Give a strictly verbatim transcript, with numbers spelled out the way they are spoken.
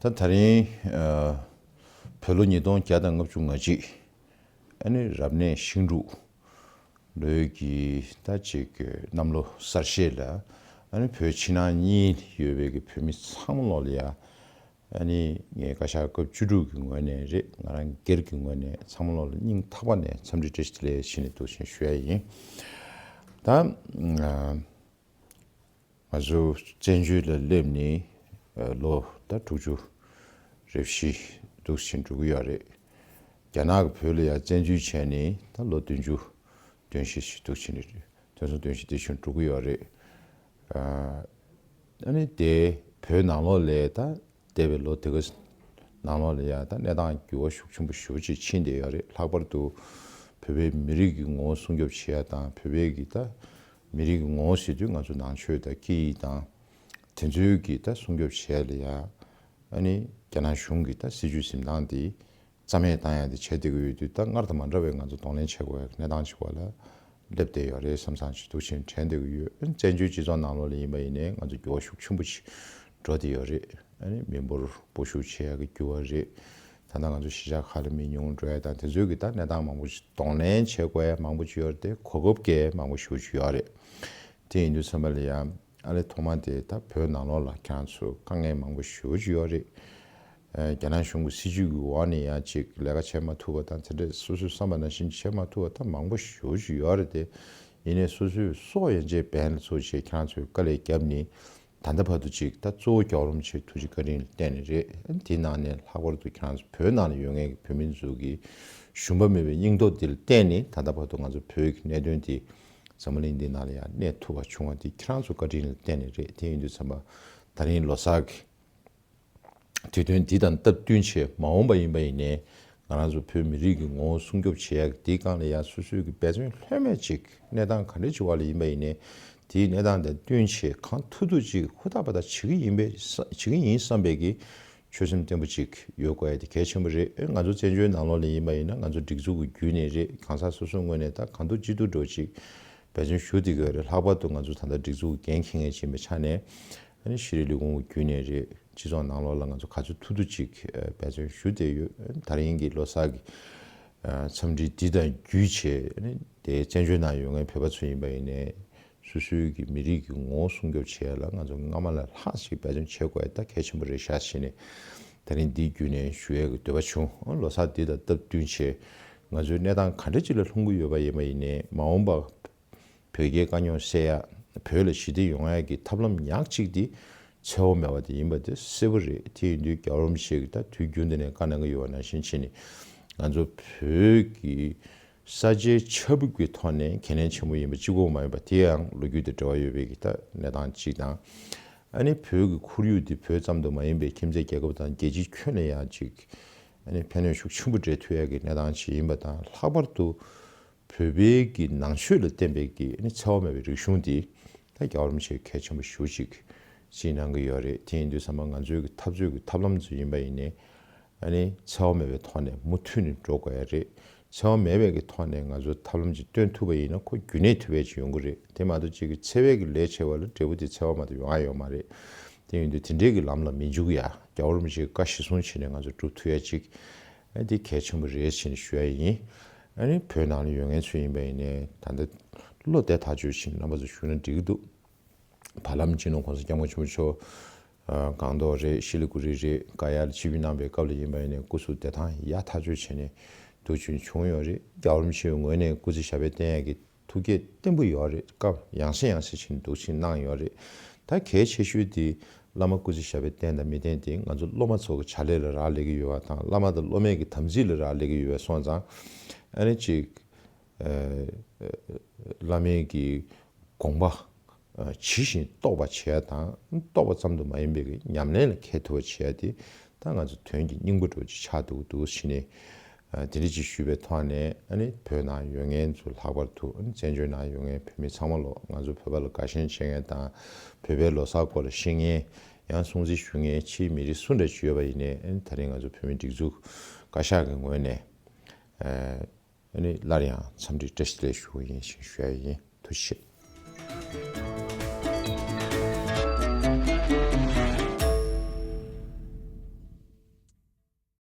ད་ད་རིང་ཨ་བོད་ལོ་ཉིས་སྟོང་བརྒྱ་དང་ལྔ་བཅུ་ང་གཅིག་ཨ་ནི་རབ་གནས་ཤིང་འབྲུག་ལོའི་གི་ད་ཅིག་གནམ་ལོ་གསར་བཞད་ལ་ཨ་ནི་བོད་ཕྱི་ནང་གཉིས་ཡོད་པའི་གི་བོད་མི་ཚང་མ་ལོག་ལ་ཡ། ཨ་ནི་ངས་བཀའ་ཤག་སྐབས་བཅུ་དྲུག་གི་ངོས་ནས་རེད། ང་རང་སྒེར་གྱི་ངོས་ནས་ཚང་མ་ལོག་ལ་སྙིང་ཐག་པ་ནས་འཚམས་འདྲི་བཀྲ་ཤིས་བདེ་ལེགས་ཞུས་ནས་འདུག་ཅེས་ཞུ་ཡ་ཡིན། ད་ང་ང་ཚོ་བཙན་བྱོལ་ལ་སླེབས་ནས་ལོ་ད་དྲུག་ཅུ་རེ་བཞི་འདུག་ཅེས་འགྲོ་གི་ཡོད་རེད། རྒྱ་ནག་གི་བོད་ལ་ཡ་བཙན་འཛུལ་བྱས་ནས་ད་ལོ་བདུན་ཅུ་དོན་བཞི་ཞིག་འདུག་ཅེས་རེད། དོན་སོང་དོན་བཞི་དེ་བཞིན་འགྲོ་གི་ཡོད་རེད། ཨ་ནི་དེ་བོད་ནང་ལོགས་ལ་ད་འདས་པའི་ལོ་དེ་ག་ནང་ལོགས་ལ་ཡ་ད་གནས་སྟངས་འགྱུར་བ་ཤུགས་ཆེན་པོ་ཞེ་པོ་ཅིག་ཕྱིན་བསྡད་ཡོད་རེད། ལྷག་པར་དུ་བོད་པའི་མི་རིགས་ཀྱི་ངོ་བོ་སྲུང་སྐྱོབ་བྱེད་ཡ་དང་། བོད་པའི་གི་ད་མི་རིགས་ཀྱི་ངོ་བོ་ཟེར་དུས་ང་ཚོ་ནང་ཆོས་དང་སྐད་ཡིག་དང་དེ་ཚོའི་གི་ད་སྲུང་སྐྱོབ་བྱེད་ཡ་ལ་ཡ་ཨ་ནི་རྒྱ་ནག་གཞུང་གི་ད་སྲིད་ཇུས་འཛིན་སྟངས་དེ་རྩ་མེད་བཏང་ཡ་དེ་བྱས་བསྡད་ཀྱི་ཡོད་དུས། ད་སྔར་དང་མ་འདྲ་བའི་ང་ཚོ་གདོང་ལེན་བྱེད་དགོས་ཡ་གནས་སྟངས་ཅིག་བ་ལ་སླེབས་བསྡད་ཡོད་རེད་བསམ་བསམ་ཞིག་འདུག་ཅེས་དྲན་བསྡད་ཀྱི་ཡོད། བཙན་བྱོལ་སྤྱི་ཚོགས་ནང་ལོགས་ལ་ཡིན་པ་ཡིན་ནའི་ང་ཚོ་འགྱུར་བ་ཤུགས་ཆེན་པོ་ཞིག་འགྲོ་བསྡད་ཡོད་རེད། ཨ་ནི་མི་འབོར་སྤོ་བཤུག་བྱེད་ཡ་གི་འགྱུར་བ་རེད། ད་ལྟ་ང་ཚོ་གཞིས་ཆགས་ཁག་ལ་མི་ཉུང་འགྲོ་ཡ་དང་དེ་ཚོའི་གི་ད་གནས་སྟངས་མང་པོ་ཞིག་གདོང་ལེན་བྱེད་དགོས་ཡ་མང་པོ་ཅིག་ཡོད་རེད་དེ། གོ་སྐབས་ཀྱི་མང་པོ་ཞེ་པོ་ཅིག་ཡོད་རེད། དེ་ཡིན་དུས་ཙམ་པ་ལ་ཡ་ཨ་ནི་ཐོག་མ་དེ་ད་བོད་ནང་ལོགས་ལ་ཁྱེད་རང་ཚོ་དཀའ་ངལ་མང་པོ་ཞེ་པོ་ཅིག་ཡོད་རེད། ཨ་རྒྱ་ནག་གཞུང་གི་སྲིད་ཇུས་ཀྱི་འོག་ནས་ཡང་ཅིག་ལས་ཀ་བྱེད་མ་ཐུབ་པ་དང་དེ་འདྲས་སོ་སོའི་བསམ་པ་ནང་བཞིན་བྱེད་མ་ཐུབ་པ་ད་མང་པོ་ཞེ་པོ་ཅིག་ཡོད་རེད་དེ། ཡིན་ནའི་སོ་སོའི་སྲོག་ཡན་ཆད་འབེན་ལ་ཚུགས་བྱས་ཁྱེད་རང་ཚོས་དཀའ་ལས་བརྒྱབ་ནས་ད་ལྟ་བར་དུ་ཅིག་ད་གཙོ་བོ་རྒྱལ་བ་རིན་པོ་ཆེའི་ཐུགས་རྗེ་བཀའ་དྲིན་ལ་བརྟེན་ནས་རེད། དེའི་ནང་ནས་ལྷག་པར་དུ་ཁྱེད་རང་ཚོ་བོད་ནང་ལ་ཡོད་མཁན་གྱི་བོད་མི་ཚོ་གི་ཞུམ་པ་མེད་པའི་སྙིང་སྟོབས་འདི་ལ་བརྟེན་ནས་ད་ལྟ་བར་དུ་ང་ཚོ་བོད་ཀྱི་གནད་དོན་འདི་འཛམ་བུ་གླིང་འདི་ནང་ལ་ཡང་གནས་ཐུབ་པ་བྱུང་བ་འདི་ཁྱེད་རང་ཚོ་བཀའ་དྲིན་ལ་བརྟེན་ནས་རེད། དེ་ཡིན་དུས་ཙམ་པ་ད་རིང་ལོ་གསར་གྱི་དུས་སྟོན་འདི་དང་སྟབས་བསྟུན་བྱས་མ་འོངས་པ་ཡིན་པ་ཡིན་ནའི་ང་རང་ཚོ་བོད་མི་རིགས་ཀྱི་ངོ་བོ་སྲུང་སྐྱོབ་བྱེད་ཡག་འདིའི་སྒང་ལ་ཡང་སོ་སོའི་གི་འབད་བརྩོན་ལྷོད་མེད་ཅིག་གནས་སྟངས་ག་འདྲ་ཅིག་བ་ལ་ཡིན་པ་ཡིན་ནའི་དེའི་གནས་སྟངས་དང་བསྟུན་བྱས་གང་ཐུབ་ཐུབ་ཅིག་ཧུར་ཐག་པ་ཐག་བྱེད་ཀྱི་ཡིན་པས་བྱེད་ཀྱི་ཡིན་བསམ་པའི་གི་ཆོད་སེམས་བརྟན་པོ་ཅིག་ཡོད་དགོས་ཡ་དེ་གལ་ཆེན་པོ་རེད། ཨེ་ང་ཚོ་བཙན་བྱོལ་ནང་ལོགས་ལ་ཡིན་པ་ཡིན་ན་ང་ཚོ་སྒྲིག་འཛུགས་ཀྱི་བརྒྱུད་ནས་རེད། གང་ཟག་སོ་སོའི་ངོས་ནས་ད་གང་ཐུབ་ཅི་ཐུབ་འགྲོ་ཅིག་འབད་བརྩོན་ཞུ་བསྡད་ཀྱི་ཡོད་རེད། ལྷག་པར་དུ་ང་ཚོ་ད་ལྟ་སྒྲིག་འཛུགས་འགན་འཁྱེར་མཁན་ཅིག་ཡིན་པའི་ཆ་ནས་ཨ་ནི་ཤེས་རིག་ལས་ཁུངས་ཀྱི་བརྒྱུད་ནས་རེད། སྤྱི་ཚོགས་ནང་ལོགས་ལ་ང་ཚོ་ག་ཚོད་ཐུབ་ཐུབ་ཅིག་འབད་བརྩོན་ཞུ་བསྡད་ཡོད། ད་རིང་གི་ལོ་གསར་གྱི་འཚམས་འདྲི་འདི་དང་བརྒྱུད་བྱས་ཨ་ནི་དེ་བཙན་བྱོལ་ནང་ཡོད་མཁན་བོད་པ་ཚོ་ཡིན་པ་ཡིན་ནའི་སོ་སོའི་གི་མི་རིགས་ཀྱི་ངོ་བོ་སྲུང་སྐྱོབ་བྱེད་ཡ་ལ་ང་ཚོ་སྔ་མ་ལས་ལྷག་ཅིག་འབད་བརྩོན་བྱེད་དགོས་ཡ་ད་གལ་ཆེན་པོ་རེད་ཤག་བྱས་ནས་ད་རིང་འདིའི་བརྒྱུད་ནས་ཞུ་ཡ་གི་འདོད་པ་བྱུང་། ལོ་གསར་འདི་དང་སྟབས་བསྟུན་བྱས་ང་ཚོའི་གནས་སྟངས་ག་འདྲ་ཅིག་ལ་ལྷུང་གི་ཡོད་པ་ཡིན་པ་ཡིན་ནའི་མ་འོངས་པ་བོད་རྒྱའི་དཀའ་རྙོག་སེལ་ཡ། བོད་ལ་ཞི་བདེ་ཡོང་ཡ་གི་ཐབས་ལམ་ཉག་གཅིག་འདི་འཚེ་བ་མེད་པ་དེ་ཡིན་པ་དེ་གསལ་པོ་རེད། དེ་ཡིན་དུས་རྒྱལ་བ་རིན་པོ་ཆེ་གིས་ད་དུས་རྒྱུན་དུ་ནས་བཀའ་གནང་གི་ཡོད་པ་ནང་བཞིན་བྱས་ནས་ང་ཚོ་བོད་ཀྱི་ས་ཆའི་ཆ་སྦུག་གི་ཐོག་ནས་གལ་གནད་ཆེན་པོ་ཡིན་པ་གཅིག་པོ་མ་ཡིན་པ་དེ་ཡང་ལོ་རྒྱུས་དང་འབྲེལ་བ་ཡོད་པའི་གི་ད་གནས་སྟངས་གཅིག་དང་། ཨ་ནི་བོད་ཀྱི་ཁོར་ཡུག་འདི་བོད་ཙམ་དུ་མ་ཡིན་པའི་ཁྱིམ་མཚེས་རྒྱལ་ཁབ་དང་རྒྱལ་སྤྱི་ཁྱོན་ནས་ཡང་ཅིག་ཨ་ནི་ཕན་གནོད་ཤུགས་ཆེན་པོ་འབྲེལ་ཐུབ་ཡ་གི་གནས་སྟངས་ཅིག་ཡིན་པ་དང་། ལྷག་པར་དུ་བོད་པའི་གི་ནང་ཆོས་ལ་བརྟེན་པའི་གི་ཨ་ནི་འཚེ་བ་མེད་པའི་རིག་གཞུང་འདི་ད་རྒྱལ་བ་རིན་པོ་ཆེས་གལ་ཆེན་པོ་ཞེ་པོ་ཅིག་བརྩིས་གནང་གི་ཡོད་རེད། དེ་ཡིན་དུས་ཙམ་པ་ང་ཚོའི་གི་འཐབ་རྩོད་ཀྱི་ཐབས་ལམ་ཚོ་ཡིན་པ་ཡིན་ནའི་ཨ་ནི་འཚེ་བ་མེད་པའི་ཐོག་ནས་མུ་མཐུད་ནས་འགྲོ་དགོས་ཡ་རེད། འཚེ་བ་མེད་པའི་གི་ཐོག་ནས་ང་ཚོ་ཐབས་ལམ་ཅིག་སྟོན་ཐུབ་པ་ཡིན་ན་ཁོ་རྒྱུན་གནས་ཐུབ་པ་ཅིག་ཡོང་གི་རེད། དེ་མ་གཏོགས་ཅིག་གི་འཚེ་བའི་གི་ལས་བྱེད་པ་ལ་འབྲས་བུ་དེ་འཚེ་བ་མ་གཏོགས་ཡོང་ཡ་ཡོད་མ་རེད། དེ་ཡིན་དུས་དེ་འདྲའི་གི་ལམ་ལ་མི་འཇུག་ཡ། རྒྱལ་བ་རིན་པོ་ཆེའི་བཀའ་གཞིར་བཟུང་བྱས་ནས་ང་ཚོ་སྒྲུབ་ཐུབ་ཡ་ཅིག་ཨ་འདི་གལ་ཆེན་པོ་རེད་ཅེས་ནས་ཞུ་ཡ་ཡིན། ཨ་ནི་བོད་ནང་ལ་ཡོད་མཁན་ཚོ་ཡིན་པ་ཡིན་ནའི་ད་ལྟ་བློ་བདེ་ཐག་ཆོད་ཅིག་རྣམ་པ་ཚོ་བཞུགས་ན་འགྲིག་གི་འདུག་བར་ལམ་སྤྱི་ནོར་༸གོང་ས་༸སྐྱབས་མགོན་ཆེན་པོ་མཆོག་ཨ་སྒང་ཏོག་རེད། ཤི་ལི་གུ་རི་རེད། ཀ་ཡ་ལ་ཆིབས་བསྒྱུར་གནང་པའི་སྐབས་ལ་ཡིན་པ་ཡིན་ནའི་སྐུ་གཟུགས་བདེ་ཐང་ཡག་ཐག་ཆོད་བྱས་ནས་འདུག་ཅིག་བྱུང་ཡོད་རེད། རྒྱལ་བ་རིན་པོ་ཆེའི་ངོས་ནས་སྐུ་ཚེ་ཞབས་པད་བརྟན་ཡག་གི་ཐུགས་བསྐྱེད་བརྟན་པོ་ཡོད་རེད། སྐབས་ཡང་སེ་ཡང་སེ་བྱས་ནས་འདུག་ཅིག་གནང་ཡོད་རེད། ད་གལ་ཆེ་ཤོས་དེ་བླ་མ་སྐུ་ཚེ་ཞབས་པད་བརྟན་དང་མི་བརྟན་དེ་ང་ཚོ་སློབ་མ་ཚོ་གི་བྱ་ལས་ལ་རག་ལས་ཀྱི་ཡོད་པ་དང་། བླ་མ་དང་སློབ་མའི་གི་དམ་ཚིག་ལ་རག་ལས་ཀྱི་ཡོད་པ་སོང་ཙང་ཨ་ནི་ཅིག་ཨ་བླ་མའི་གི་དགོངས་པ་ཨ་ཇི་བཞིན་རྟོགས་པ་བྱེད་ཡ་དང་། རྟོགས་པ་ཙམ་དུ་མ་ཡིན་པའི་གི་ཉམས་ལེན་ལ་འཁེལ་ཐུབ་པ་བྱེད་ཡ་དེ་ད་ང་ཚོ་དོན་གྱི་སྙིང་པོ་འདྲ་བོ་ཅིག་ཆགས་འདུག་འདུག་ཕྱིན་ནས། ཨ་དེ་འདྲ་ཅིག་ཞུས་པའི་ཐོག་ནས་ཨ་ནི་བོད་ནང་ཡོད་མཁན་ཚོ་ལྷག་པར་དུ་ཨ་ནི་བཙན་བྱོལ་ནང་ཡོད་མཁན་བོད་མི་ཚང་མ་ལོ་ང་ཚོ་བོད་པ་ལ་དགའ་ཞེན་བྱེད་མཁན་དང་། བོད་པའི་ལོ་གསར་སྐོར་ལ་ཤེས་མཁན། ཡང་སྲུང་བརྩི་ཞུ་མཁན་ཕྱིའི་མི་རིགས་སུ་འདྲ་ཅིག་ཡོད་པ་ཡིན་ནའི་ཨ་ནི་ད་རིང་ང་ཚོ་བོད་མི་སྒྲིག་འཛུགས་བཀའ་ཤག་གི་ངོས་ནས་ཨ་ཨ་ནི་སླར་ཡང་འཚམས་འདྲི་བཀྲ་ཤིས་བདེ་ལེགས་ཞུ་གི་ཡིན་ཞེས་ཞུ་ཡ་ཡིན། ཐུགས་རྗེ་ཆེ།